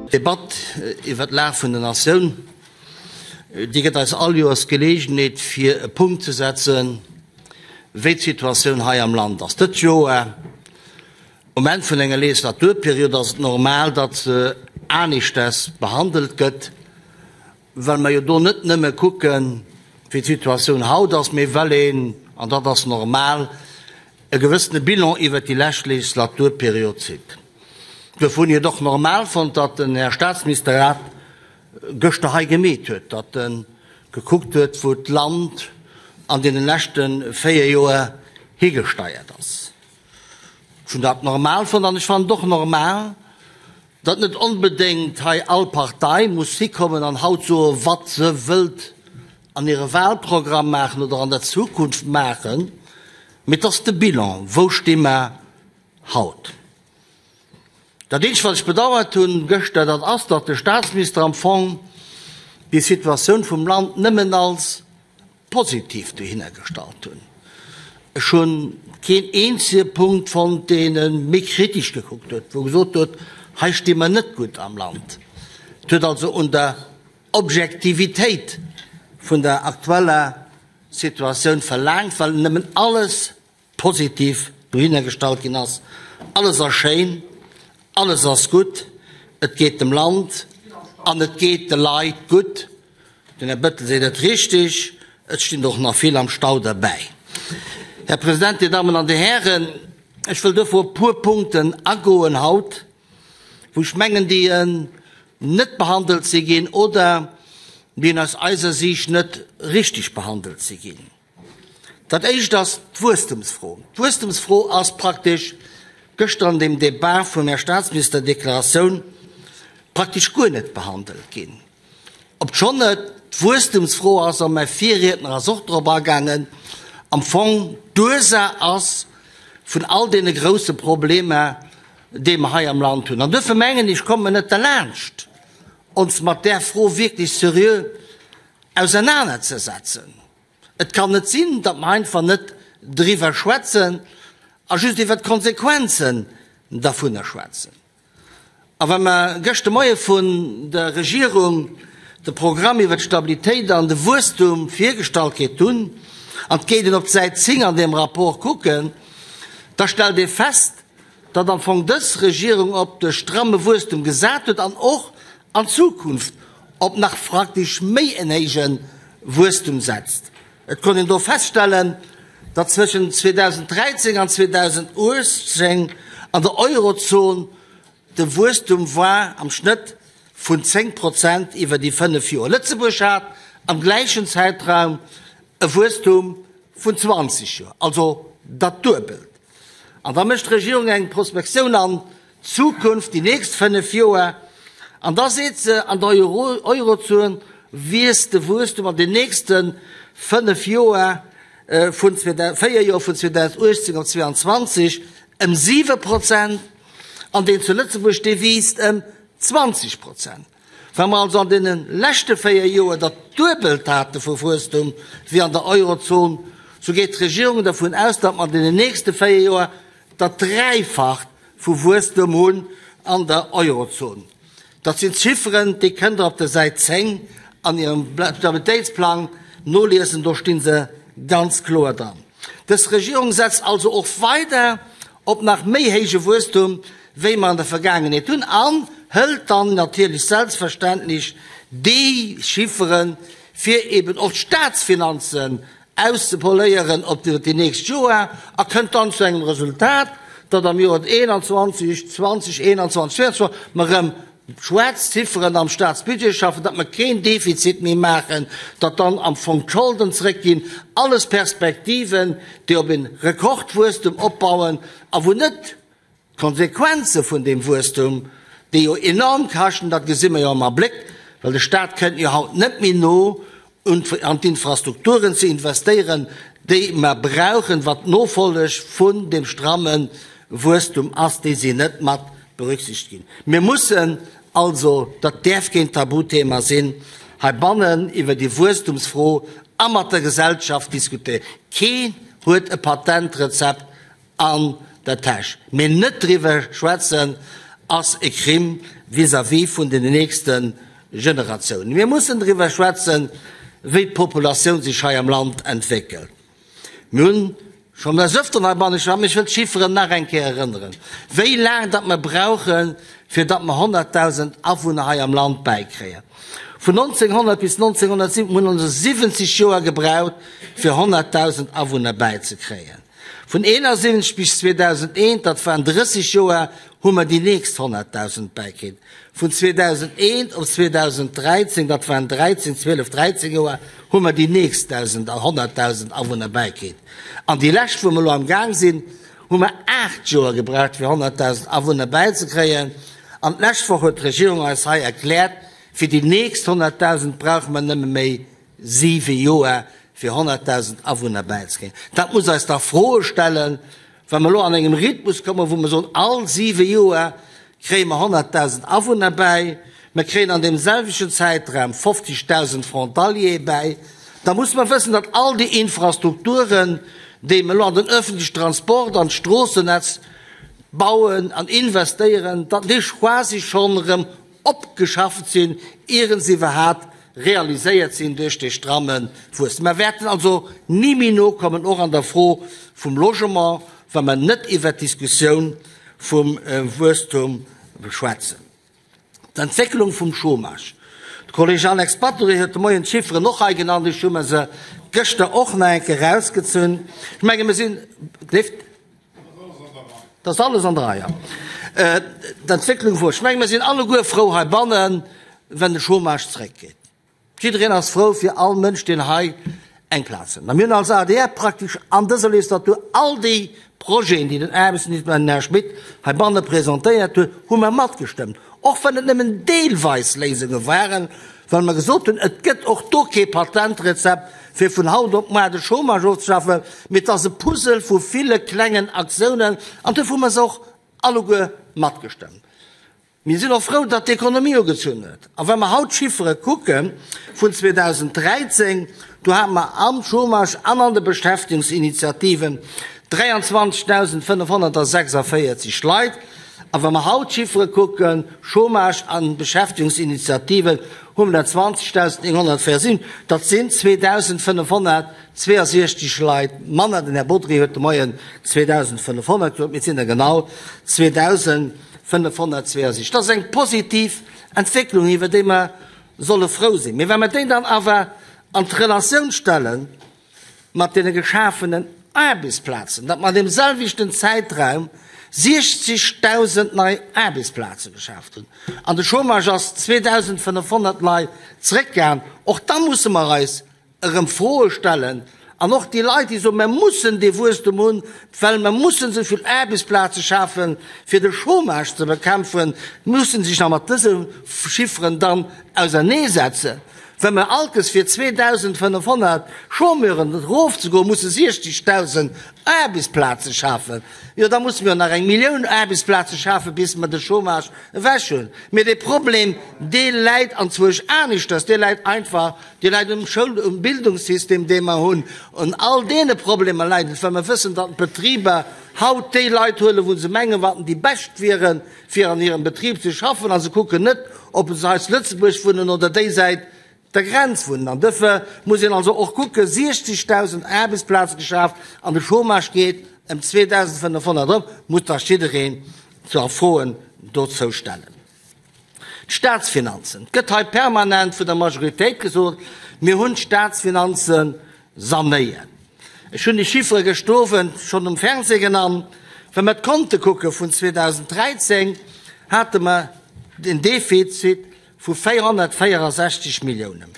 D'Debatt iwwer d'Lag vun der Natioun, déi gëtt eis all Joers d'Geleegenheet fir e Punkt ze setzen, wéi d'Situatioun hei am Land ass. Dëst Joer, um Enn vun enger Legislaturperiod, ass et normal, datt se aneschters behandelt gëtt, well mer jo do net nëmme kucken, wéi d'Situatioun haut ass, mee well een, an dat ass normal, e gewëssene Bilan iwwert déi lescht Legislaturperiod zitt. Duerfir hunn ech et och normal fonnt, datt den Här Statsminister dat gëschter hei gemeet huet, datt e gekuckt huet, wou d'Land an deene leschte 4 Joer higesteiert ass. Ech hunn dat normal fonnt an ech fannen et och normal, datt net onbedéngt hei all Partei muss hikommen an haut soe wat se wëllt an hire Wahlprogramm maachen oder an der Zukunft maachen, mee et ass de Bilan, wou sti mer haut. Dat eenzegt wat ech bedauert hunn gëschter, dat ass, datt de Staatsminister am Fong déi Situatioun vum Land nëmmen als positiv dohinner gestallt hunn. Ech hu keen eenzege Punkt fonnt, deen e méi kritesch gekuckt huet, wou e gesot huet, hei sti mer net gutt am Land. Et huet also un der Objektivitéit vun der aktueller Situatioun verlaangt, well nëmmen alles positiv dohinner gestallt ginn ass, alles ass schéin, alles ass gutt, et geet dem Land an et geet de Leit gutt. Den Här Bettel seet et richtig, et stinn och nach vill am Stau derbäi. Här President, Dir Dammen an Dir Hären, ech wëll duerfir op e puer Punkten agoen haut, wou ech mengen, déi net behandelt si ginn oder déi aus eiser Siicht net richtig behandelt si ginn. Dat Éischt ass d'Wuesstemsfro. D'Wuesstemsfro ass praktesch gëschter an deem Débat vum Här Statsminister Deklaratioun praktesch guer net behandelt ginn. Obschonn et d'Wuesstemsfro ass, a mäi Virriedner ass och drop agaangen, am Fong d'Ursaach ass vun all deene grouse Problemer, déi mer hei am Land hunn. An duerfir mengen ech, komme mer net derlaanscht, ons mat där Fro wierklech seriö ausernanerzesetzen. Et kann net sinn, datt mer einfach net driwwer schwätzen a just iwwert d'Konsequenzen dervunner schwätzen. A wa mer gëscht de Moie vun der Regierung de Programm iwwert d'Stabilitéit an de Wuesstum virgestallt kritt hunn, an et geet een op d'Säit 10 an deem Rapport kucken, da stellt ee fest, datt am Fong dës Regierung op de stramme Wuesstum gesat huet an och an Zukunft op nach praktesch méi en héije Wuesstum setzt. Et konnt een do feststellen, datt zwëschen 2013 an 2018 an der Eurozon de Wuesstum war am Schnëtt vun 10 Prozent iwwer déi 5 Joer. Lëtzebuerg hat am gläichen Zäitraum e Wuesstum vun 20 Joer, also dat Duebelt. An da mécht d'Regierung eng Prospektioun an d'Zukunft, déi nächst 5 Joer, an da seet se, an der Eurozon wiisst de Wuesstum an den nächste 5 Joer, vun 4 Joer vun 2018 op 2022, ëm 7 Prozent, an deen zu Lëtzebuerg, dee wiisst ëm 20 Prozent. Wa mer also an deene leschte 4 Joer dat Duebelt hate vu Wuesstum wéi an der Eurozon, sou geet d'Regierung dervun aus, datt mer an deenen nächste 4 Joer dat Dräifacht vu Wuesstum hunn an der Eurozon. Dat sinn Chifferen, déi kënnt Der op der Säit 10 an Ierem Stabilitéitsplang noliesen, do sti se ganz kloer dran. Dës Regierung setzt also och weider op nach méi héije Wuesstum, wéi mer an der Vergaangenheet hunn, an hëlt dann natierlech selbstverständlech déi Chifferen, fir eben och d'Statsfinanzen auszepoléieren op déi nächst Joer, a kënnt dann zu engem Resultat, datt am Joer 21, 20, 21, 22 mer erëm schwaarz Zifferen am Staatsbudget schaffen, datt mer keen Defizit méi maachen, datt dann am Fong d'Scholden zréckginn, alles Perspektiven, déi op e Rekordwuesstum opbauen a wou net d'Konsequenze vun deem Wuesstum, déi jo enorm kaschten, dat gesi mer jo am Abléck, well de Staat kënnt jo haut net méi no an d'Infrastrukturen ze investéieren, déi mer brauchen, wat d'Nofolleg vun deem stramme Wuesstum ass, déi sinn net mat berücksichtegt ginn. Mir mussen also, dat däerf keen Tabuthema sinn, heibannen iwwer déi Wuesstumsfro a mat der Gesellschaft diskutéieren. Keen huet e Patentrezept an der Täsch. Mee net driwwer schwätzen. ass e Crime vis-à-vis vun den nächste Generatiounen. Mir mussen driwwer schwätzen, wéi d'Populatioun sech hei am Land entwéckelt. Mir hunn schonn des Öfteren heibannen geschwat, mee ech wëll d'Chifferen nach eng Kéier erënneren, wéi laang datt mer brauchen, fir datt mer 100.000 Awunner hei am Land bäikréien. Vun 1900 bis 1970 hunn se 70 Joer gebraucht, fir 100.000 Awunner bäizekréien. Vun 71 bis 2001, dat waren 30 Joer, hu mer déi nächst 100.000 bäikritt. Vun 2001 op 2013, dat waren 13, 12, 13 Joer, hu mer déi nächst 100.000 Awunner bäikritt. An déi lescht, wou mer elo am Gaang sinn, hu mer 8 Joer gebraucht, fir 100.000 Awunner bäizekréien. An d'lescht Woch huet d'Regierung eis hei erkläert, fir déi nächst 100.000 brauche mer nëmme méi 7 Joer, fir 100.000 Awunner bäizekréien. Dat muss eis dach Froe stellen, wa mer elo an engem Rhythmus kommen, wou mer soen, all 7 Joer kréie mer 100.000 Awunner bäi, mer kréien an deem selwechten Zäitraum 50.000 Frontaliere bäi, da muss mer wëssen, datt all déi Infrastrukturen, déi mer elo an den öffentlichen Transport, an d'Stroossennetz bauen an investéieren, datt déi quasi schonn erëm opgeschafft sinn, ieren se iwwerhaapt realiséiert sinn duerch dee stramme Wuesstem. Mer wäerten also ni méi nokommen, och an der Fro vum Logement, wa mer net iwwert d'Diskussioun vum Wuesstum schwätzen. D'Entwécklung vum Chômage, de Kolleege Alex Bodry huet de Moien d'Chifferen och hei genannt, ech hu mer se gëschter och nach eng Kéier erausgezunn. Ech menge mer sinn, gleeft, dat ass alles an der Rei, jo. D'Entwécklung vum, ech menge mer sinn alleguer frou heibannen, wenn de Chômage zréckgeet. Jiddereen ass frou fir all Mënsch, deen hei eng Plaz huet. A mir hunn als adr praktesch an dëser Legislatur all déi Projeten, déi den Aarbechtsminister, den Här Schmit, heibanne presentéiert huet, hu mer matgestëmmt, och wann et nëmmen deelweis Léisunge waren, well mer gesot hunn, et gëtt och do kee Patentrezept, fir vun haut op muar de Chômage ofzeschaffen, mee et ass e Puzzle vu ville klengen Aktiounen, an duerfir hu mer se och alleguer matgestëmmt. Mir sinn och frou, datt d'Ekonomie ugezunn huet. A wa mer haut d'Chiffere kucke vun 2013, do hate mer am Chômage an an de Beschäftigungsinitiativen 23.546 Leit. A wa mer haut d'Chiffere kucken, Chômage a Beschäftigungsinitiativen, hu mer der 20.174. Dat sinn 2.562 Leit manner. Den Här Bodry huet de Moien 2.500 gesot, mee et sinn der genau 2.000. 562. Dat ass eng positiv Entwécklung, iwwer déi mer solle frou sinn. Mee wa mer déi dann awer an d'Relatioun stelle mat deene geschafenen Aarbechtsplazen, datt mer an deem selwechten Zäitraum 60.000 nei Aarbechtsplaze geschaaft hunn an de Chômage ass 2.500 Leit zréckgaang, och da musse mer eis erëm Froe stellen an och déi Leit, déi soen, mer mussen dee Wuesstum hunn, well mer mussen esou vill Aarbechtsplaze schafen, fir de Chômage ze bekämpfen, mussen sech nach mat dëse Chifferen dann auserneesetzen. Well mer alkes fir 2.500 Chômeuren erofzegoen, musse 60.000 Aarbechtsplaze schafen, jo da musse mir jo nach eng Millioun Aarbechtsplaze schafen, bis mer de Chômage ewech hunn. Mee dee Problem, dee läit anzwousch aneschters, dee läit einfach Déi läit um Schoul-, um Bildungssystem, dee mer hunn. Un all deene Problemer läit et, well mer wëssen, datt d'Betriber haut déi Leit huelen, wou se mengen, wat déi Bescht wieren, fir an hirem Betrib ze schaffen, a se kucken net, ob se hei zu Lëtzebuerg wunnen oder déi Säit der Grenz wunnen. An duerfir muss een also och kucken, 60.000 Aarbechtsplaze geschaaft an de Chômage geet ëm 2.500 erop, muss dach jiddereen sech Froen dozou stellen. D'Staatsfinanzen, et gëtt hei permanent vun der Majoritéit gesot, mir hunn d'Staatsfinanze sanéiert. Ech hunn déi Chiffere gëscht Owend schonn um Fernseh genannt. Wa mer d'Konte kucke vun 2013, hate mer en Defizit vu 464 Milliounen.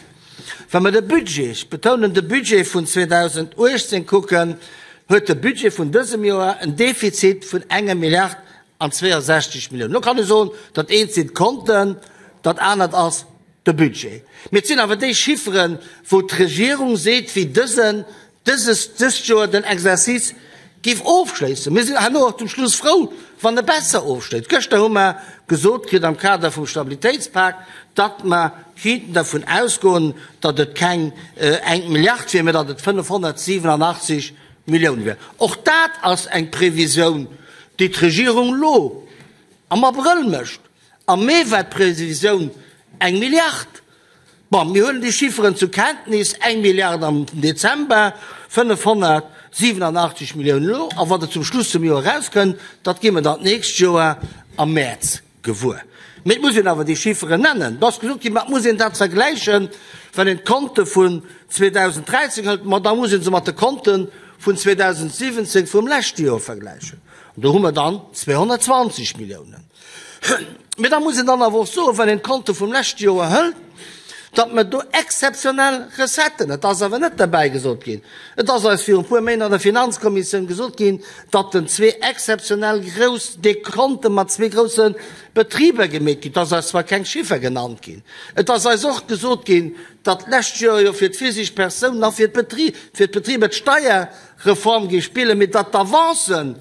Wa mer de Budget, ech betounen de Budget vun 2018 kucken, huet de Budget vun dësem Joer en Defizit vun enger Milliard An 62 Milliounen. Lo kann ee soen, dat eent sinn d'Konten, dat anert ass de Budget. Mee et sinn awer déi Chifferen, wou d'Regierung seet, wéi dësen, dëses, dëst Joer den Exercice géif ofschléissen. Mir sinn herno och zum Schluss frou, wann e besser ofschléisst. Gëschter hu mer gesot kritt am Kader vum Stabilitéitspak, datt mer kéinten dervun ausgoen, datt et keng eng Milliard wier, mee datt et 587 Millioune wier. Och dat ass eng Previsioun, déi d'Regierung lo. Am Abrëll mécht. Am Mee war d'Previsioun eng Milliard. Bon, mir huelen déi Chifferen zur Kenntnis, eng Milliard am Dezember, 587 Milliounen elo. A wat et zum Schluss zum Joer erauskënnt, dat gi mer dann d'nächst Joer am Mäerz gewuer. Mee et muss een awer déi Chifferen nennen. Et ass gesot ginn, ma et muss een dat vergläichen, wann een d'Konte vun 2013 hëlt, ma da muss ee se mat de Konte vun 2017, vum leschte Joer vergläichen. An do hu mer dann 220 Milliounen. Mee da muss een dann awer och soen, wann een d'Konte vum leschte Joer hëlt, datt mer do exzeptionell Recetten, et ass awer net derbäi gesot ginn, et ass eis viru puer Méint an der Finanzkommissioun gesot ginn, datt den zwee exzeptionell grouss Dekonte mat zwee grousse Betriber gemeet ginn. Et ass eis zwar keng Chiffer genannt ginn. Et ass eis och gesot ginn, datt d'lescht Joer jo fir d'physisch Persounen a fir d'Betriber d'Steierreform géif spillen, mee datt d'Avancen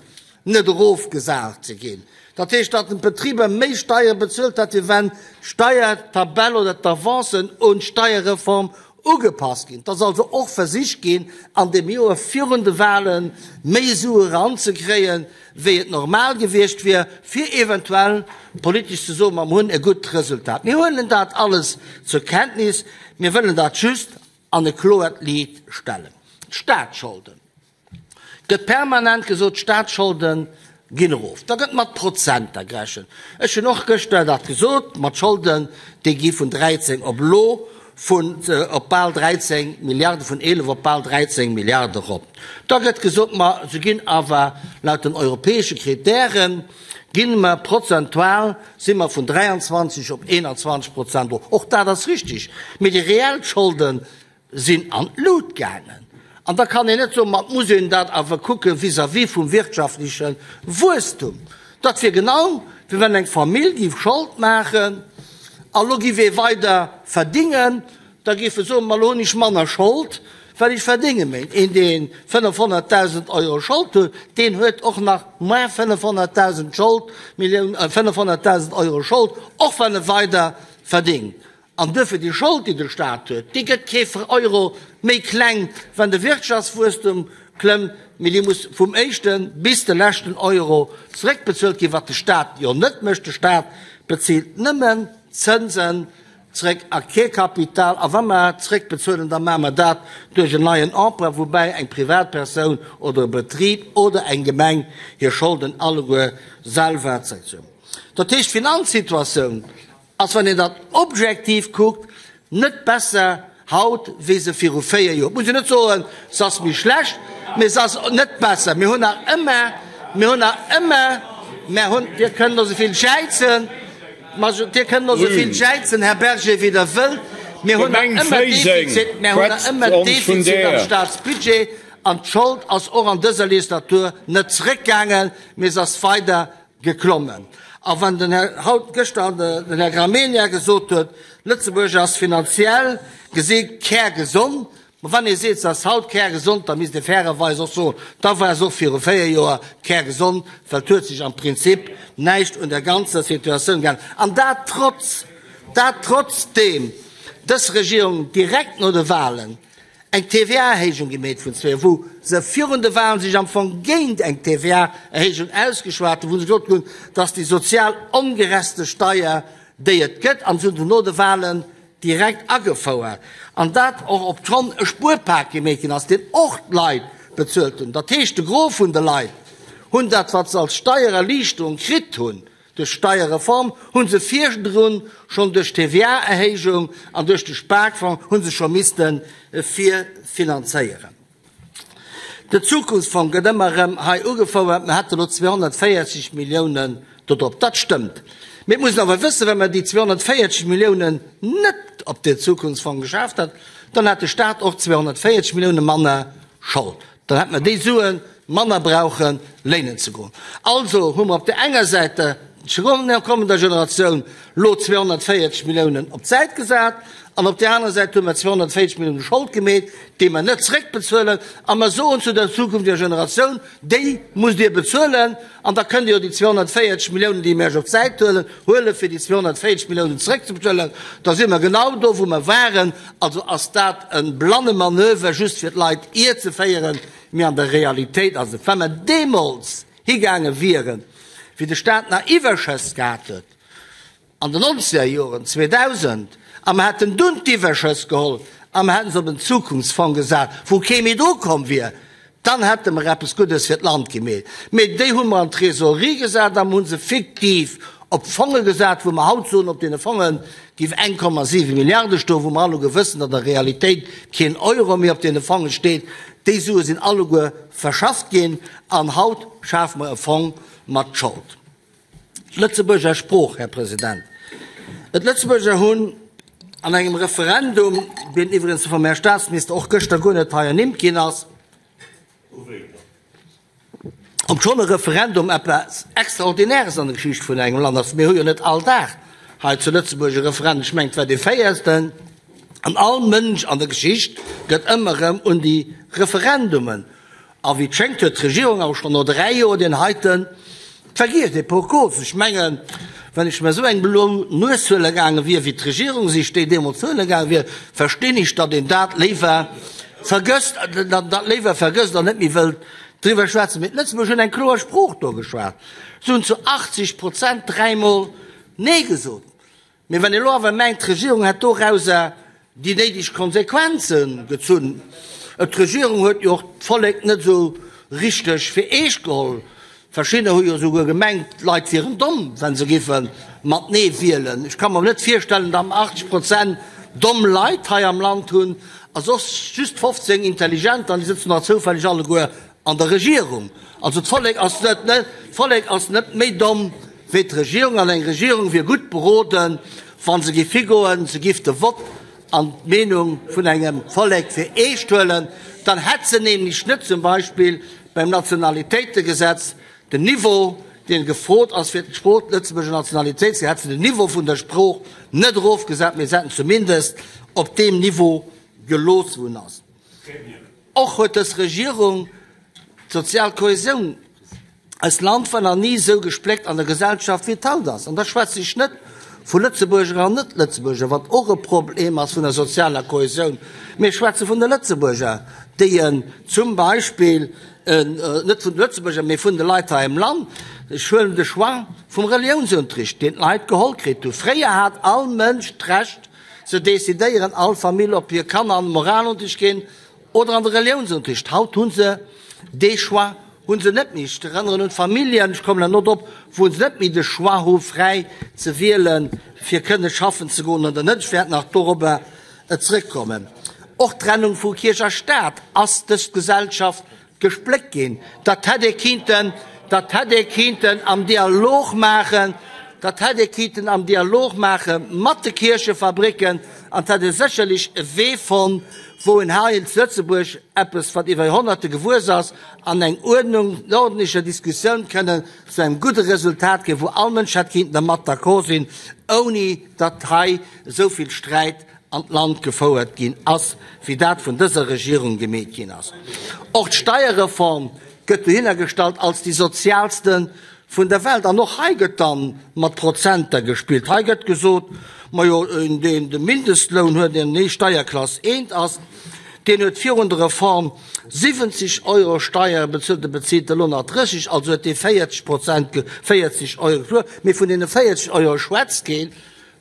net erofgesat ze ginn. Dat heescht, datt den d'Betriber méi Steiere bezuelt hätt, wéi wenn d'Steiertabell oder d'Avancen un d'Steierreform ugepasst ginn. Et ass also och versicht ginn, an deem Joer virun de Wahle méi Sue eranzekréien, wéi et normal gewiescht wier, fir eventuell politesch ze soen, ma mir hunn e gutt Resultat. Mir huelen dat alles zur Kenntnis, mir wëllen dat just an e kloert Liit stellen. D'Staatsscholden. Gëtt permanent gesot, d'Staatsscholde ginn erof. Da gëtt mat Prozenter gerechent. Ech hunn och gëschter dat gesot, mat Scholden, déi gi vun 13 op elo vun op bal 13 Milliarden, vun 11 op bal 13 Milliarde erop. Da gëtt gesot, ma se ginn awer laut den europäesche Kritären, gi mer prozentual, si mer vun 23 op 21 Prozent erof. Och dat ass richtig. Mee déi reell Scholden sinn an d'Lut gaangen. An da kann een net soen, ma et muss een dat awer kucke vis-à-vis vum wirtschaftleche Wuesstum. Dat wier genau, wéi wann eng Famill géif Schold maachen a lo géif ee weider verdingen, da géif e soen, ma lo hunn ech manner Schold, well ech verdénge méi. Een, dee 500.000 Euro Schold huet, deen huet och nach moins 500.000 Schold, Millioun, 500.000 Euro Schold, och wann e weider verdéngt. An duerfir déi Schold, déi de Stat huet, déi gëtt kee Euro méi kleng, wann de Wirtschaftswuesstum klëmmt, mee déi muss vum éischte bis de leschten Euro zeréckbezuelt ginn, wat de Stat jo net mécht. De Stat bezilt nëmmen Zënsen zeréck a kee Kapital. A wa mer zeréckbezuelen, da maache mer dat duerch en neien Emprunt, woubäi eng Privatpersoun oder e Betrib oder eng Gemeng hir Scholden alleguer selwer zeréckzuelen. Dat heescht, d'Finanzsituatioun Ass, wann een dat objektiv kuckt, net besser haut wéi se viru 4 Joer. Et muss een net soen, se ass méi schlecht, mee se ass net besser. Mir hunn nach ëmmer, mir hunn nach ëmmer, mer hunn, Dir kënnt elo esou vill jäizen, ma Dir kënnt elo esou vill jäizen, Här Berger, wéi Der wëllt, mir hunn nach ëmmer Defizit, mer hunn nach ëmmer Defizit am Staatsbudget an d'Schold ass och an dëser Legislatur net zrëckgaangen, mee se ass weider Geklommen. A wann den Här, haut, gëschter den Här Gramegna gesot huet, Lëtzebuerg ass finanziell gesi kärgesond, ma wann ee seet, se ass haut kärgesond, da misst ee fairerweis och soen, da war se och viru 4 Joer kärgesond, well et huet sech am Prinzip näischt un der ganzer Situatioun geännert. An dat trotz, dat trotzdeem dës Regierung direkt no de Wahlen eng TVA-Erhéijung gemeet vun zwee, wou se virun de Wahlen sech am Fong géint eng TVA-Erhéijung ausgeschwat hunn, wou se gesot hunn, dass déi sozial ongerechtste Steier, déi et gëtt, an se hunn se no de Wahlen direkt agefouert, an dat och obschonn e Spuerpak gemeet ginn ass, deen och d'Leit bezuelt hunn. Dat heescht, de Gros vun de Leit hunn dat, wat se als Steiererliichterung kritt hunn, Duerch d'Steierreform hu se virdrun schonn duerch d'TVA-Erhéijung an duerch de Sparfong hu se scho misste virfinanzéieren. De Zukunftsfong gëtt ëmmer erëm hei ugefouert, mer hätte lo 240 Milliounen do drop. Dat stëmmt. Mee et muss een awer wëssen, wa mer déi 240 Milliounen net op deen Zukunftsfong geschaaft hätten, dann hätt de Stat och 240 Millioune manner Schold. Dann hätte mer déi Sue manner brauche léinen ze goen. Also hu mer op där enger Säit der kommender Generatioun lo 240 Milliounen op d'Säit gesat an op där anerer Säit hu mer 240 Milliounen Schold gemeet, déi mer net zréckbezuelen. A mer soen zu der zukünftiger Generatioun, Déi musst Dir bezuelen an da kënnt Dir jo déi 240 Milliounen, déi mir Iech op d'Säit huelen, huelen, fir déi 240 Milliounen zréckzebezuelen. Da si mer genau do, wou mer waren. Also ass dat e blanne Manöver, just fir d'Leit ierzeféieren, mee an der Realitéit ass et, wa mer deemools higaange wieren, wéi de Staat nach Iwwerschëss gehat huet, an den nonzeger Joren, 2000, a mer hätten dunn d'Iwwerschëss geholl a mer hätten se op en Zukunftsfong gesat, wou kee méi dru komm wier, dann hätte mer eppes Guddes fir d'Land gemeet. Mee déi hu mer an d'Trésorerie gesat a mer hu se fiktiv op Fonge gesat, wou mer haut soen, op deene Fonge géif 1,7 Milliarde stoen, wou mer alleguer wëssen, datt a Realitéit keen Euro méi op deene Fonge steet. Déi Sue sinn alleguer verschafft ginn an haut schafe mer e Fong mat Schold. D'Lëtzebuerger Sprooch, Här President. D'Lëtzebuerger hunn an engem Referendum, deen iwwregens vum Här Statsminister och gëschter guer net hei ernimmt ginn ass, obschonn e Referendum eppes Extraordinäres an der Geschicht vun engem Land ass, mir hu jo net all Dag hei zu Lëtzebuerg e Referendum, ech mengen, et war dee véierten, an all Mënsch an der Geschicht gëtt ëmmer erëm un déi Referendumen A wéi et schéngt huet d'Regierung awer schonn no 3 Joer deen heite vergiess. Et pour cause, ech mengen, wann ech mer esou eng blo Nues huele gaange wier, wéi d'Regierung sech déi deemools huele gaange wier, verstinn ech, datt een dat léiwer vergësst, dat léiwer vergësst an net méi wëllt driwwer schwätzen. Mee d'Lëtzebuerger hunn eng kloer Sprooch do geschwat. Se hunn zu 80 Prozent dräimol Nee gesot. Mee wann ee lo awer mengt, d'Regierung hätt dorauser déi néideg Konsequenze gezunn, et d'Regierung huet jo och d'Vollek net esou richteg fir eescht geholl, verschiddener hu jo esouguer gemengt, d'Leit wieren domm, wa se géife mat Nee wielen. Ech ka mer net virstellen, datt mer 80 Prozent domm Leit hei am Land hunn a soss just 15 intelligenter, an déi sëtzen nach zoufälleg alleguer an der Regierung. Also d'Vollek ass net, d'Vollek ass net méi domm wéi d'Regierung an eng Regierung wier gutt beroden, wa se géif higoen, se géif de Vott an d'Meenung vun engem Vollek fir eescht huelen, dann hätt se nämlech net zum Beispill beim Nationalitéitegesetz den Niveau, dee gefrot ass fir d'Sprooch, d'Lëtzebuerger Nationalitéit, se hätt se den Niveau vun der Sprooch net erofgesat, mee se hätt en zumindest op deem Niveau gelooss, wou en ass. Och huet dës Regierung d'sozial Kohäsioun, eist Land war nach ni esou gespléckt an der Gesellschaft wéi et haut ass. An da schwätze ech net vu Lëtzebuerger an Net-Lëtzebuerger, wat och e Problem ass vun der sozialer Kohäsioun, mee ech schwätze vun de Lëtzebuerger, déi en zum Beispill, net vun de Lëtzebuerger, mee vun de Leit hei am Land, ech huelen de Choix vum Reliounsunterricht, deen d'Leit geholl kritt hu. Fréier hat all Mënsch d'Recht ze decidéieren, all Famill, ob hir Kanner an de Moralunterricht ginn oder an de Reliounsunterricht. Haut hu se dee Choix hu se net méi. Ech erënneren un d'Familljen, ech kommen herno drop, wou se net méi de Choix hu fräi ze wielen, fir kënne schaffen ze goen oder net. Ech wäert nach dorobber zrëckkommen. Och d'Trennung vu Kierch a Staat ass dës Gesellschaft Gespléckt ginn. Dat hätt ee kinnten, dat hätt ee kinnten am Dialog maachen, dat hätt ee kinnten am Dialog maache mat de Kierchefabricken an et hätt ee sécherlech e Wee fonnt, wou een hei zu Lëtzebuerg eppes, wat iwwer Joerhonnerte gewuess ass, an eng Uerdnung, ordentlecher Diskussioun kënnen zu engem gudde Resultat ginn, wou all Mënsch hätt kinnten dermat d'accord sinn, ouni datt hei esou vill Sträit an d'Land gefouert ginn ass, wéi dat vun dëser Regierung gemeet ginn ass. Och d'Steierreform gëtt dohinner gestallt als déi sozialste vun der Welt. An och hei gëtt da mat Prozenter gespillt. Hei gëtt gesot, majo, een, deen de Mindestloun huet, deen an Steierklass eent ass, deen huet virun der Reform 70 Euro Steiere bezuelt, e bezilt elo nach 30, also huet dee 40 Prozent, 40 Euro verluer. Mee vun deene 40 Euro schwätzt keen.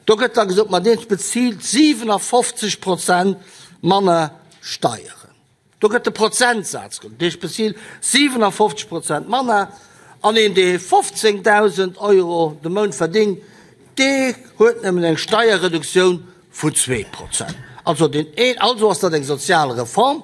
Do gëtt da gesot, ma deen bezilt 57 Prozent manner Steieren. Do gëtt de Prozentsaz geholl, dee bezilt 57 Prozent manner an een, dee 15.000 Euro de Mount verdéngt, dee huet nëmmen eng Steierreduktioun vun 2%. Also deen een, also ass dat eng sozial Reform,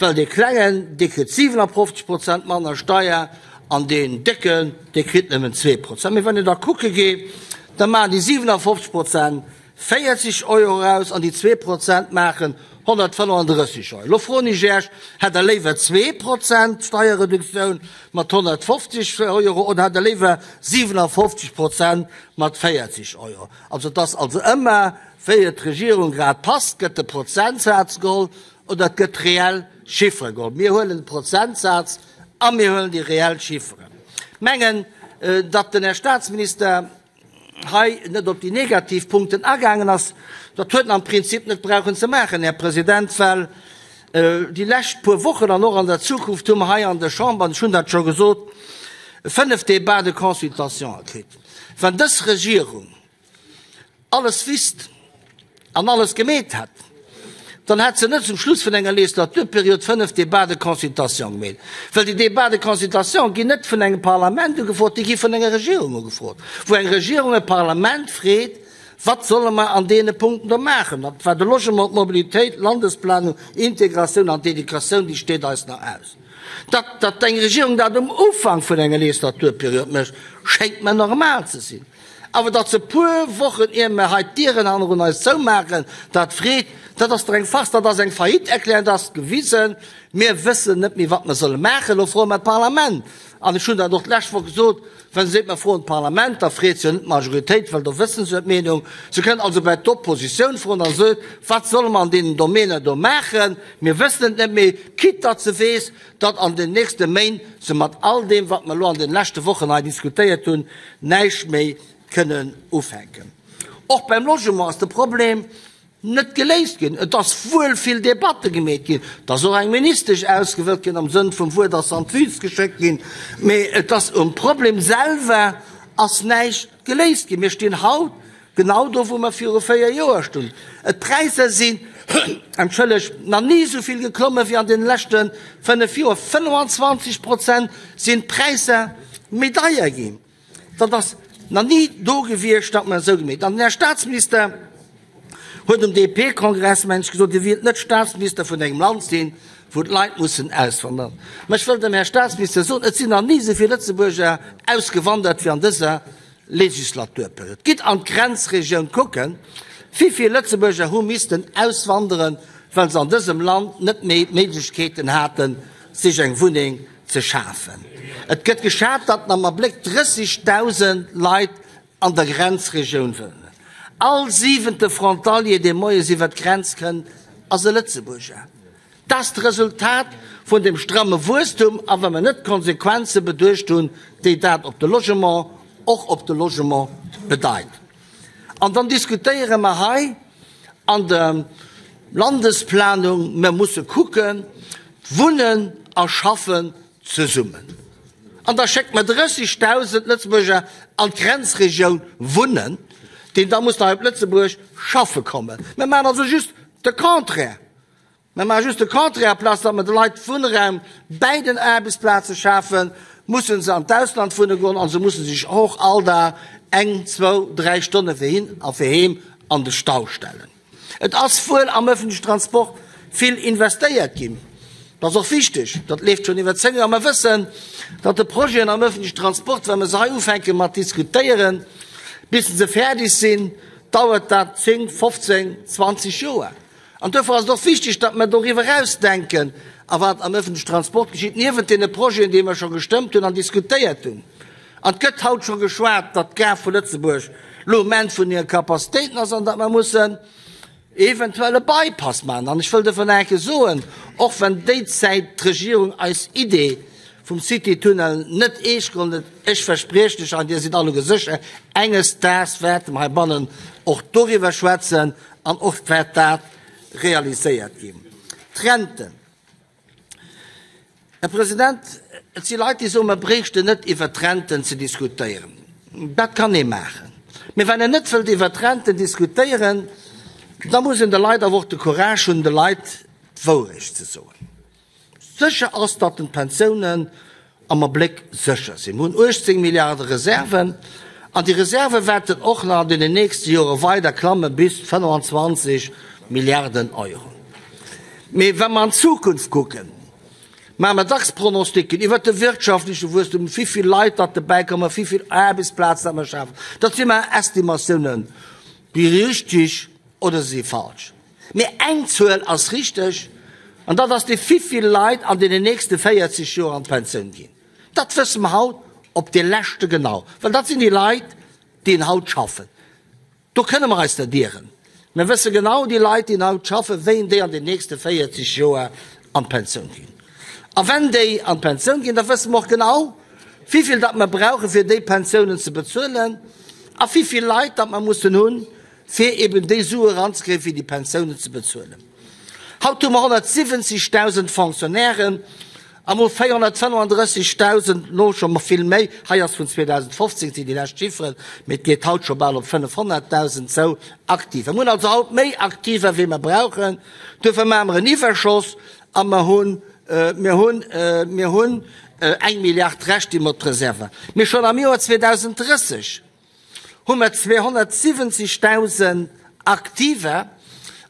well dee Klengen, dee kritt 57 Prozent manner Steier an deen Décken, dee kritt nëmmen 2%. Mee wann een da kucke geet, da maachen déi 57 Prozent 40 Euro aus an déi 2% maachen 135 Euro. Elo froen ech Iech, Hätt Der léiwer 2% Steierreduktioun mat 150 Euro oder hätt Der léiwer 57 Prozent mat 40 Euro? Also et ass also ëmmer, wéi et d'Regierung grad passt, gëtt de Prozentsaz geholl oder et gëtt reell Chiffere geholl. Mir huelen de Prozentsaz a mir huelen déi reell Chifferen. Mengen, datt den Här Statsminister hei net op déi negativ Punkten agaangen ass, dat huet en am Prinzip net brauchen ze maachen, Här President, well déi lescht puer Wochen an och an der Zukunft hu mer hei an der Chamber, an ech hunn dat scho gesot. 5 Débats de consultation kritt. Wann dës Regierung alles wisst an alles gemeet hätt, dann hätt se net zum Schluss vun enger Legislaturperiod 5 Débats de consultation gemeet. Well déi Débats de consultation ginn net vun engem Parlament ugefrot, déi gi vun enger Regierung ugefrot, wou eng Regierung e Parlament freet, Wat solle mer an deene Punkten do maachen? Dat war de Logement, d'Mobilitéit, d'Landesplanung, Integratioun an d'Educatioun, déi steet eis nach aus. Datt, datt eng Regierung dat um Ufank vun enger Legislaturperiod mécht, schéngt mer normal ze sinn. Awer datt se puer Wochen ier mer hei d'Dieren hannerun eis zoumaachen, dat freet, dat ass dach eng Farce, dat ass eng Faillite-Erklärung, dat ass gewisen, mir wëssen net méi wat mer solle maachen, elo froe mer d'Parlament. An ech hunn dat och d'lescht Woch gesot, wa se seet, mer froen d'Parlament, da freet se jo net d'Majoritéit, well do wësse se jo d'Meenung. Se kënnt also bei d'Oppositioun froen a seet, wat solle mer an deenen Domäner do maachen, mir wëssen et net méi, quitte datt se weess, datt an den nächste Méint se mat all deem, wat mer elo an den leschte Wochen hei diskutéiert hunn, näischt méi kënnen ufänken. Och beim Logement ass de Problem net geléist ginn. Et ass wuel vill Debatte gemeet ginn, et ass och eng Ministesch ausgewielt ginn, am Sënn vum Wuert ass se an d'Wüst geschéckt ginn, mee et ass um Problem selwer ass näischt geléist ginn. Mir stinn haut Genau do, wou mer viru 4 Joer stungen. D'Präisser sinn, entschëllegt, nach ni esou vill geklomme wéi an deene leschte 5 Joer. 25 Prozent sinn d'Präisser méi deier ginn. Dat ass nach ni do gewiescht, datt mer esou gemeet. An den Här Statsminister huet um DP-Kongress, mengen ech, gesot, hie wielt net Statsminister vun engem Land sinn, wou d'Leit mussen auswandern. Mä ech wëll dem Här Statsminister soen, et sinn nach ni esou vill Lëtzebuerger ausgewandert wéi an dëser Legislaturperiod. Gitt an d'Grenzregioun kucken, wivill Lëtzebuerger hu missten auswanderen, well se an dësem Land net méi d'Méiglechkeeten haten, sech eng Wunneng ze schafen. Et gëtt geschat, datt am Abléck 30.000 Leit an der Grenzregioun wunnen. All siwente Frontalier, dee moies iwwer d'Grenz kënnt, ass e Lëtzebuerger. Dat ass d'Resultat vun dem stramme Wuesstum, a wa mer net d'Konsequenze beduecht hunn, déi dat op de Logement, och op de Logement bedeit. An dann diskutéiere mer hei an der Landesplanung, mer musse kucken, Wunnen a Schaffen zesummen. An da schéckt mer 30.000 Lëtzebuerger an d'Grenzregioun wunnen, déi da mussen hei op Lëtzebuerg schaffe kommen. Mer maachen also just de Contraire. Mer maache just de Contraire, amplaz datt mer de Leit Wunnraum bäi den Aarbechtsplaze schafen, musse se an d'Ausland wunne goen a se musse sech och all Dag eng, zwou, dräi Stonne fir hin a fir heem an de Stau stellen. Et ass wuel am öffentlichen Transport vill investéiert ginn. Dat ass och wichteg. Dat leeft schonn iwwer 10 Joer. Mer wëssen, datt de Projeten am öffentlichen Transport, wa mer se hei ufänke mat diskutéieren, bis se fäerdeg sinn, dauert dat 10, 15, 20 Joer. An duerfir ass et och wichteg, datt mer doriwwer eraus denken a wat am öffentlichen Transport geschitt, niewent deene Projeten, déi mer scho gestëmmt hunn an diskutéiert hunn. An et gëtt haut scho geschwat, datt d'Gare vu Lëtzebuerg lo um Enn vun hire Capacitéiten ass an datt mer mussen eventuell e Bypass maachen. An ech wëll dofir nach eng Kéier soen, och wann déizäit d'Regierung eis Idee vum City-Tunnel net eescht geholl huet, ech verspriechen lech, an Dir sidd alleguer sécher, enges Daags wäerte mer heibannen och doriwwer schwätzen an och wäert dat realiséiert ginn. D'Renten. Här President, et si Leit, déi soen, mer bréichten net iwwert d'Renten ze diskutéieren. Dat kann ee maachen. Mee wann een net wëllt iwwert d'Renten diskutéieren, da muss een de Leit awer och de Courage hunn, de Leit d'Wourecht ze soen. Sécher ass, datt den d'Pensiounen am Abléck sécher sinn. Mir hunn 18 Milliarde Reserven an déi Reserve wäerten och nach an deenen nächste Jore weider klamme bis 25 Milliarden Euro. Mee wa mer an d'Zukunft kucken, maache mer dacks Pronosticken iwwert de wirtschaftleche Wuesstum, wéi vill Leit datt dobäikommen, wéi vill Aarbechtsplazen datt mer schafen. Dat si mar Estimatiounen, déi richtig oder se si falsch. Mee eng Zuel ass richteg, an dat ass déi, wéi vill Leit an deenen nächste 40 Joer an d'Pensioun ginn. Dat wësse mer haut op de leschte genau, well dat sinn déi Leit, déi haut schaffen. Do kënne mer eis net ieren. Mir wësse genau, déi Leit, déi haut schaffen, wéien déi an den nächste 40 Joer an d'Pensioun ginn. A wenn déi an d'Pensioun ginn, da wësse mer och genau, wivill datt mer brauchen, fir déi Pensiounen ze bezuelen a wivill Leit datt mer mussen hunn, fir eben déi Sue eranzekréien, fir déi Pensiounen ze bezuelen. Haut hu mer 170.000 Fonctionnairen. A mol 435.000, elo scho vill méi, hei ass vun 2015, sinn déi lescht Chifferen, mee et geet haut scho bal op 500.000 zou, Aktiver. Mir hunn also haut méi Aktiver wéi mer brauchen. Duerfir maache mer en Iwwerschoss a mer hunn, mir hunn, mir hunn eng Milliard Rescht, déi mer op d'Reserve. Mee schonn am Joer 2030 hu mer 270.000 Aktiver,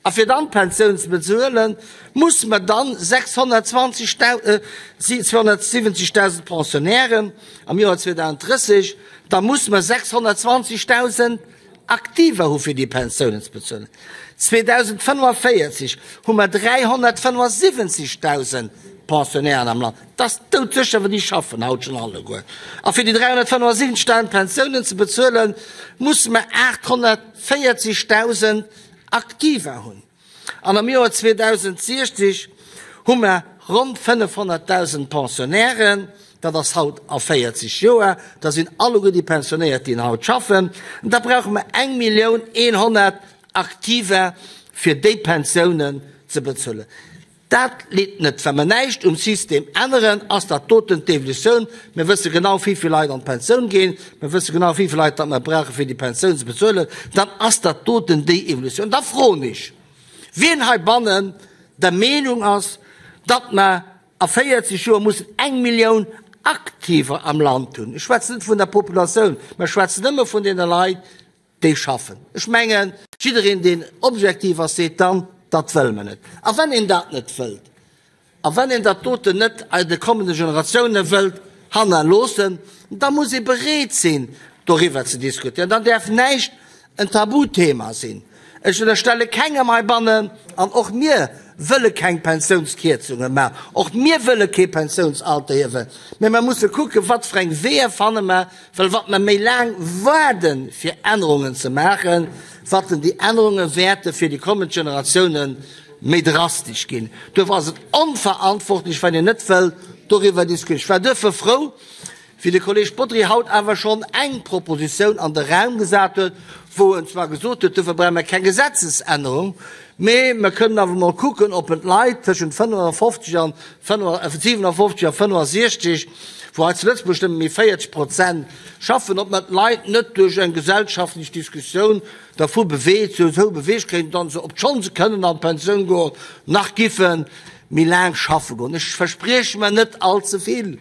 a fir dann d'Pensioun ze bezuelen, musse mer dann 270.000 Pensionnairen am Joer 2030, da musse mer 620.000 Aktiver hu fir déi Pensiounen ze bezuelen. 2045 hu mer 375.000 Pensionnairen am Land. Dat ass doudsécher, well déi schaffen haut schonn alleguer. A fir déi 375.000 Pensiounen ze bezuelen, musse mer 840.000 Aktiver hunn. An am Joer 2060 hu mer ronn 500.000 Pensionnairen, dat ass haut a 40 Joer, da sinn alleguer déi Pensionéiert, déi haut schaffen. An da brauche mer 1.100.000 Aktiver, fir déi Pensiounen ze bezuelen. Dat litt net. Wa mer näischt um System änneren, ass dat doten d'Evolutioun. Mir wësse genau, wéi vill Leit an d'Pensioun ginn. Mir wësse genau, wéi vill Leit datt mer brauchen, fir déi Pensioun ze bezuelen. Dann ass dat doten déi Evolutioun. Da froen ech, wien heibannen der Meenung ass, datt mer a 40 Joer mussen eng Millioun Aktiver am Land hunn. Ech schwätzen net vun der Populatioun, mä ech schwätzen nëmme vun deene Leit, déi schaffen. Ech mengen, jiddereen, deen objektiv ass, seet dann, dat wëlle mer net. A wann een dat net wëllt, a wann een dat doten net de kommende Generatioune wëllt hannerloossen, da muss ee bereet sinn, doriwwer ze diskutieren. Dann däerf näischt en Tabuthema sinn. Ech ënnerstelle kengem heibannen, an och mir wëlle keng Pensiounskierzunge maachen, och mir wëlle kee Pensiounsalter hiewen, mä mer musse kucken, wat fir eng Weeër fanne mer, well wat mer méi laang waarden, fir Ännerungen ze maachen, wat en déi Ännerunge wäerte fir déi kommend Generatioune méi drastesch ginn. Duerfir ass et onverantwortlech, wann een net wëll doriwwer diskutieren. Ech war duerfir frou, wéi de Kolleg Bodry haut awer schonn eng Propositioun an de Raum gesat huet, wou en zwar gesot huet, dofir brauche mer keng Gesetzesännerung, mee mer kënnen awer emol kucken, ob en d'Leit tëschent 55 an 57 a 65, wou hei zu Lëtzebuerg nëmme méi 40 Prozent schaffen, ob mer d'Leit net duerch eng gesellschaftlech Diskussioun dervu beweegt, esou beweegt kréien, datt se, obschonn se kënnen an d'Pensioun goen, nach giffe méi laang schaffe goen. Ech versprieche mer net allze vill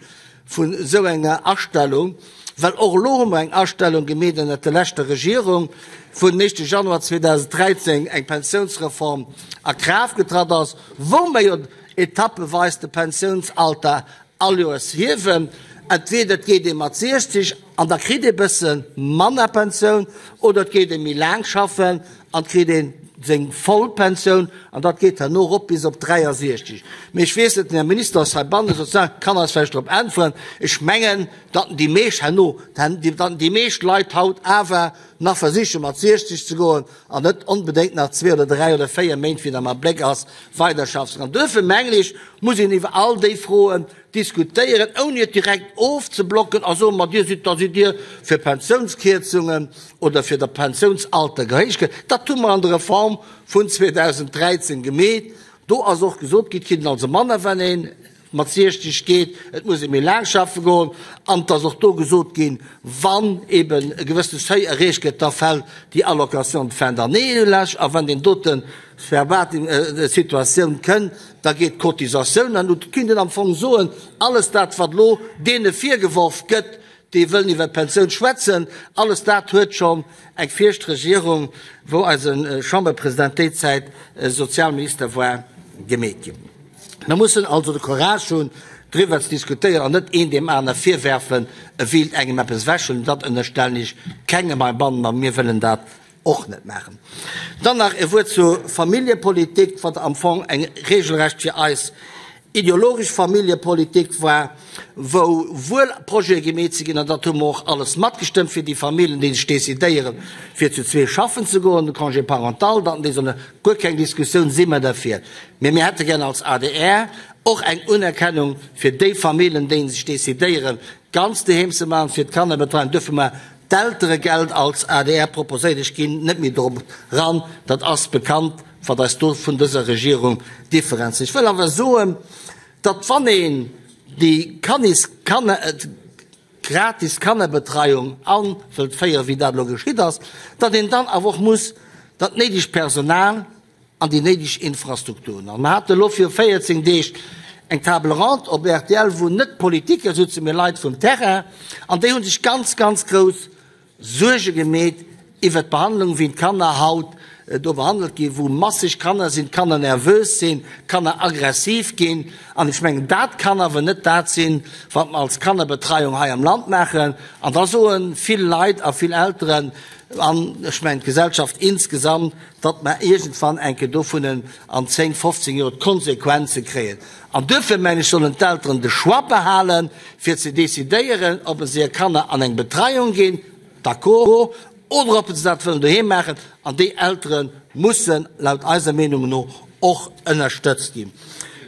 vun esou enger Astellung, well och elo hu mer eng Astellung gemeet ënnert der leschter Regierung, wou den éischte Januar 2013 eng Pensiounsreform a Kraaft getratt ass, wou mer jo etappeweis de Pensiounsalter all Joers hiewen. Entweder et geet ee mat 60 an da kritt ee bësse manner Pensioun, oder et geet ee méi laang schaffen an et kritt ee seng voll Pensioun, an dat geet herno erop bis op 63. Mee ech weess net, den Här Minister ass heibannen, sozusagen, kann eis vläicht drop äntweren. Ech mengen, datt déi meescht herno, datt déi meescht Leit haut awer nach versiche mat 60 ze goen an net onbedéngt nach zwee oder dräi oder véier Méint, wéi et am Abléck ass, weiderschaffen. An duerfir mengen ech, muss een iwwer all déi Froen diskutéieren, ouni et direkt ofzeblocken a soen, ma Dir sidd, da sidd Dir fir Pensiounskierzungen oder fir de Pensiounsalter gehéicht gëtt. Dat hu mer an der Reform vun 2013 gemeet. Do ass och gesot ginn, et kritt een also manner, wann ee mat 60 geet, et muss ee méi laang schaffe goen. An et ass och do gesot ginn, wann eben e gewëssene Seuil erreecht gëtt, da fält déi Allocation de fin d'année ewech. A wann deen dote Verbatim Situatioun kënn, da geet d'Cotisatioun an d'Lut. Et kinnt een am Fong soen, alles dat, wat elo deene virgeworf gëtt, déi wëllen iwwer d'Pensioun schwätzen, alles dat huet schonn eng viregt Regierung, wou eise Chamberpresident déi Zäit Sozialminister war, gemeet ginn. Mir mussen also de Courage hunn, driwwer ze diskutéieren an net een deem aner virwerfen, e wéilt engem eppes ewechhuelen. Dat ënnerstellen ech kengem heibannen a mir wëllen dat och net maachen. Dann nach e Wuert zur Familljepolitik, wat am Fong eng regelrecht fir eis ideologesch Familljepolitik war, wou wuel Projete gemeet si ginn, an dat hu mer och alles matgestëmmt, fir déi Familljen, déi sech decidéieren, fir zu zwee schaffen ze goen, de Congé parental, datt déi sollen, guer keng Diskussioun, si mer derfir. Mee mir hätte gär als adr och eng Unerkennung fir déi Familljen, déi sech decidéieren, ganz doheem ze maachen, fir d'Kannerbetreiung. Duerfir hu mer D'Elteregeld als adr proposéiert, ech ginn net méi drop ran, dat ass bekannt, wat eis do vun dëser Regierung differenzéiert. Ech wëll awer soen, datt wann een. déi Kannis, Kanner, gratis Kannerbetreiung a wëllt féieren, wéi dat elo geschitt ass, datt een dann awer och muss dat néidegt Personal an déi néideg Infrastrukturen. An mer hate elo viru 14 Deeg eng Table ronde op rtl, wou net Politiker souzen, mee Leit vum Terrain, an déi hu sech ganz, ganz grouss Suerge gemeet iwwert d'Behandlung, wéi d'Kanner haut do behandelt ginn, wou masseg Kanner sinn, d'Kanner nervös sinn, d'Kanner aggressiv ginn. An ech mengen, dat kann awer net dat sinn, wat mer als Kannerbetreiung hei am Land maachen. An da soe vill Leit a vill Elteren, an ech mengen d'Gesellschaft insgesamt, datt mer iergendwann eng Kéier dovunnen an 10, 15 Joer d'Konsequenze kréien. An duerfir, mengen ech, sollen d'Elteren de Choix behalen, fir ze decidéieren, ob se hir Kanner an eng Betreiung ginn, d'accord, oder ob se dat wëllen doheem maachen. An déi Eltere mussen laut eiser Meenung no och ënnerstëtzt ginn.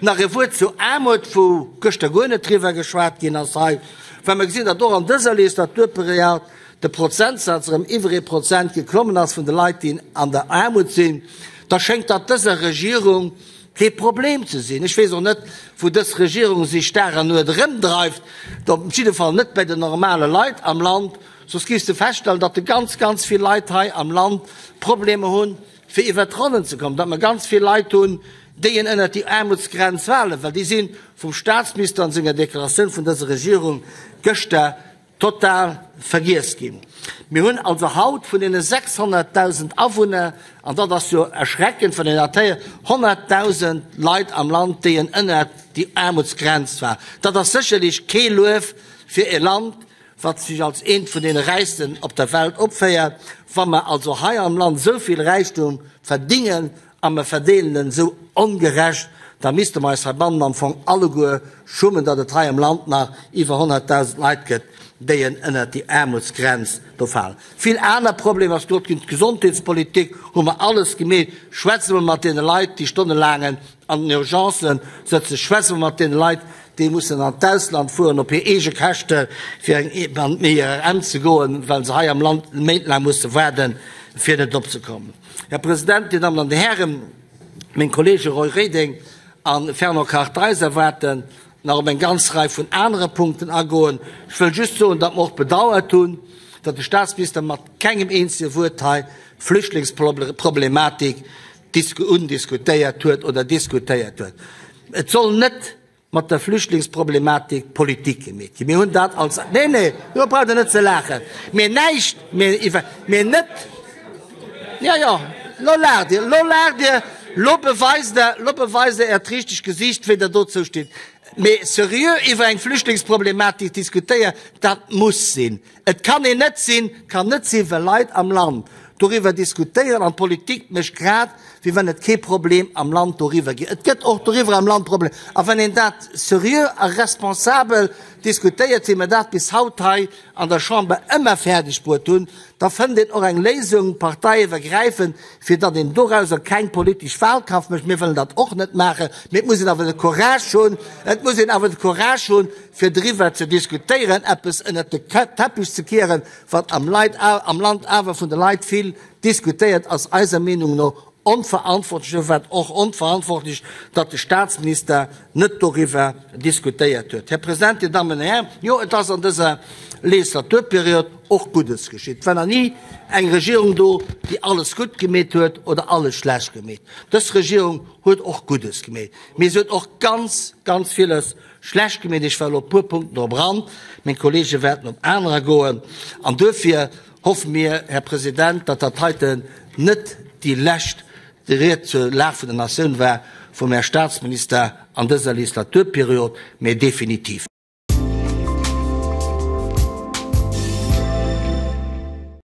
Nach e Wuert zur Aarmut, wou gëschter guer net driwwer geschwat ginn ass hei, well mer gesinn, datt och an dëser Legislaturperiod de Prozentsaz erëm iwwer ee Prozent geklommen ass vun de Leit, déi an der Aarmut sinn, da schéngt dat dëser Regierung kee Problem ze sinn. Ech weess och net, wou dës Regierung sech Dag an Nuet erëmdreift, op jidde Fall net bei den normale Leit am Land, soss géifs de feststellen, datt de ganz, ganz vill Leit hei am Land Problemer hunn, fir iwwert d'Ronnen ze kommen, datt mer ganz vill Leit hunn, déi en ënnert déi Aarmutsgrenz falen, well déi si vum Statsminister an senger Deklaratioun vun dëser Regierung gëschter Total vergiess ginn. Mir hunn also haut vun deene 600.000 Awunner, an dat ass jo erschreckend, wann een dat héiert, 100.000 Leit am Land, déi en ënnert déi Aarmutsgrenz waren. Dat ass sécherlech kee Luef fir e Land, wat sech als eent vun deene räichsten op der Welt opféiert. Wa mer also hei am Land esou vill Räichtum verdingen a mer verdeelen en esou ongerecht, da misste mer eis heibannen am Fong alleguer schummen, datt et hei am Land nach iwwer 100.000 Leit gëtt, déi en ënnert déi Aarmutsgrenz do falen. Vill aner Problemer ass gesot ginn, d'Gesondheetspolitik hu mer alles gemeet. Schwätze mer mat deene Leit, déi stonnelaangen an den Urgencen sëtzen, schwätze mer mat deene Leit, déi mussen an d'Ausland fueren op hir eege Käschte fir eng an d'IRM ze goen, well se hei am Land méintlaang musse waarden, fir net opzekommen. Här President, Dir Dammen an Dir Hären, meng Kollege Roy Reding a Fernand Kartheiser waerten nach op eng ganz Rei vun anere Punkten agoen. Ech wëll just soen, datt mer och bedauert hunn, datt de Statsminister mat kengem eenzege Wuert hei d'Flüchtlingsproblematik undiskutéiert huet oder diskutéiert huet. Et soll net mat der Flüchtlingsproblematik Politik gemeet ginn. Mir hunn dat als, nee, nee, do braucht Der net ze laachen, mir näischt, mir iwwer, mir net, jo, jo, lo laacht Dir, lo laacht Dir, lo beweist Der, lo beweist Der Äert richtegt Gesiicht, wéi Der dozou stitt. Mee seriö iwwer eng Flüchtlingsproblematik diskutéieren, dat muss sinn. Et kann een net sinn, kann net sinn, well Leit am Land doriwwer diskutéieren an d'Politik mécht grad, wéi wann et kee Problem am Land doriwwer ginn. Et gëtt och doriwwer am Land Problemer. A wann een dat seriö a responsabel diskutéiert, wéi mer dat bis haut hei an der Chamber ëmmer fäerdeg bruet hunn, da fënnt een och eng Léisung parteiiwwergräifend, fir datt een dorauser keng politesch Wahlkampf mécht. Mir wëllen dat och net maachen, mee et muss een awer de Courage hunn, et muss een awer de Courage hunn, fir driwwer ze diskutéieren, eppes ënnert de Teppich ze kieren, wat am Leit, am Land awer vun de Leit vill diskutéiert, ass eiser Meenung no onverantwortlech. Et war och onverantwortlech, datt de Statsminister net doriwwer diskutéiert huet. Här President, Dir Dammen an Hären, jo, et ass an dëser Legislaturperiod och Guddes geschitt. Et war nach ni eng Regierung do, déi alles gutt gemeet huet oder alles schlecht gemeet. Dës Regierung huet och Guddes gemeet, mee se huet och ganz, ganz villes Schlecht gemeet. Ech well op e puer Punkten drop eran, meng Kollege wäerten op anerer goen. An duerfir hoffe mir, Här President, datt dat heiten net déi lescht Ried zur Lag vun der Natioun war vum Här Statsminister an dëser Legislaturperiod, mä definitiv.